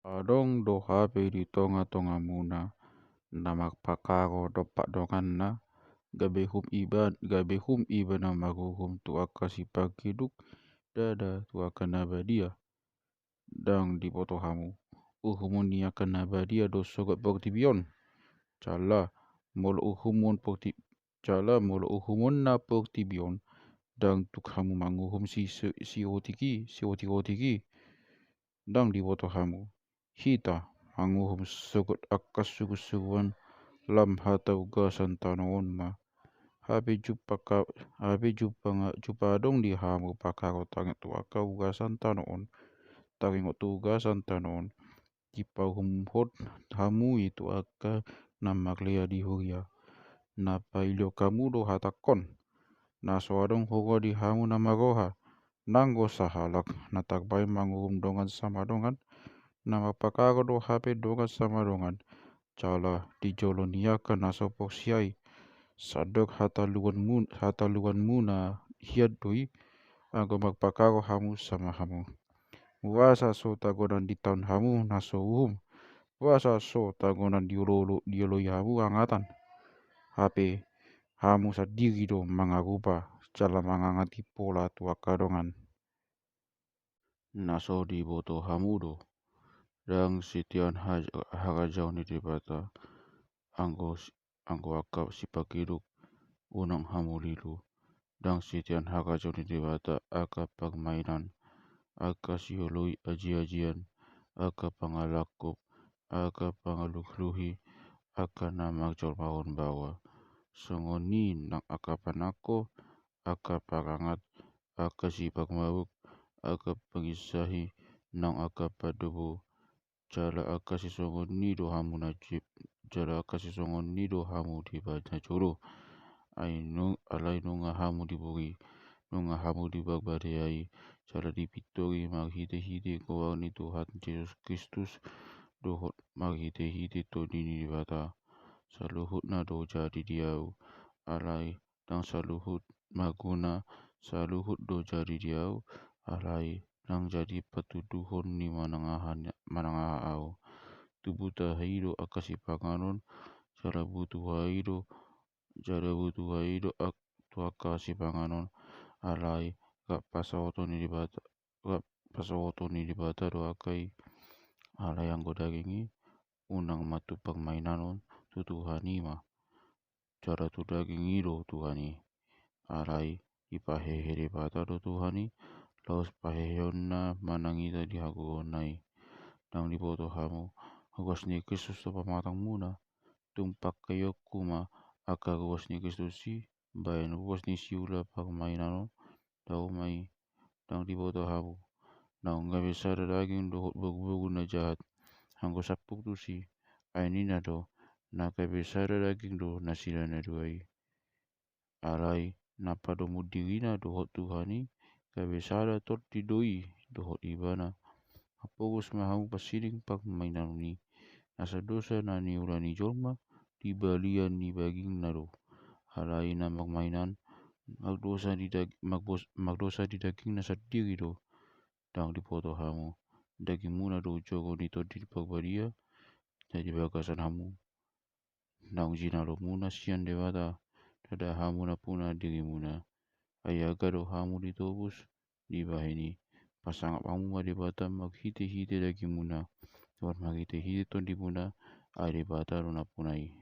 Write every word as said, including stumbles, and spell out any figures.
Adong do hape di tonga-tongamuna na mangpakargo dompak donganna, gabe hum iba, gabe hum iba na manguhum tu angka sipangkiduk, ndada tu angka na badia. Ndang diboto hamu, uhumon ni angka na badia do sogot portibi on. Jala molo uhumon porti-, jala molo uhumonna portibi on, ndang tuk hamu manguhum si, si, siotik i, siotik-otik i. Ndang diboto hamu, hita manguhum sogot angka sugu-suguan lam hata ugasan tano on ma. Hape jumpa ka-, hape jumpa nga-, jumpa adong di hamu pakargo tangiang tu angka ugasan tano on, tangiang tu ugasan tano on, dipauhumhon hamu i tu angka na marlea di huria. Na pailhon hamu do hatangkon, na so adong huria di hamu na marroha, nanggo sahalak na tarbahen manguhum dongan sama dongan, na mangpakargo do hape dongan sama dongan, jala di jolo ni angka na so porsea i, sandok hataluanmu-, hataluanmuna hian do i, anggo mangpakargo hamu sama hamu. Boasa so tagonan ditaon hamu na so uhum? Boasa so tagonan diolo-, dioloi hamu angatan? Hape hamu sandiri do mangarupa jala mangangati pola tu angka dongan. Na so diboto hamu do, ndang sitean ha-, harajaon ni Debata, anggo s-, anggo angka sipangkiduk, unang hamu lilu. Ndang sitean harajaon ni Debata angka parmainan, angka sioloi aji-ajian, angka pangalangkup, angka pangaluhluhi, angka na marjolmahon baoa. Songon i nang angka panangko, angka parangat, angka siparmabuk, angka panginsahi, nang angka pandobo, jala angka sisongon i do hamu na jip-, jala angka sisongon i do hamu di ba-, najolo. Ai nu-, alai nunga hamu diburi, nunga hamu diparbadiai, jala dipintori marhite-hite goar ni Tuhan Jesus Kristus, dohot marhite-hite Tondi ni Debata. Saluhutna do jadi di ahu, alai ndang saluhut marguna, saluhut do jadi di ahu, alai ndang jadi patuduhon ni manang aha, manang aha ahu. Tubu tahi do angka sipanganon, jala butuhai do, jala butuhai do ak-, tu angka sipanganon, alai rap pasaoton ni Debata, rap pasaoton ni Debata do angka i. Alai anggo daging i, unang ma tu parmainanon, tu Tuhan i ma. Jala tu daging i do Tuhan i. Alai dipahehe Debata do Tuhan i, laos paheheonna manang ita di hagogoonna i. Ndang diboto hamu, ruas ni Kristus do pamatangmuna? Tung pangkeonku ma angka ruas ni Kristus i, bahen ruas ni siula parmainanon, dao ma i. Ndang diboto hamu, naung gabe sada daging dohot boruboru na jahat, anggo sampur tusi? Ai ninna do, na gabe sada daging do nasida na dua i. Alai na padomu dirina dohot Tuhan i, gabe sada tondi do i dohot ibana. Haporus ma hamu pasilling parmainanon i. Nasa dosa na niula ni jolma di balian ni bagingna do. Alai na marmainan, mardosa di dag-, marbos-, mardosa di dagingna sandiri do. Ndang diboto hamu, dagingmuna do joro ni Tondi Parbadia na di bagasan hamu, naung jinalomuna sian Debata, ndada hamu nampuna dirimuna. Ai angka do hamu ditobus, dibahen i, pasangap hamu ma Debata marhitehite dagingmuna, dohot marhitehite tondimuna, ai Debata do nampuna i.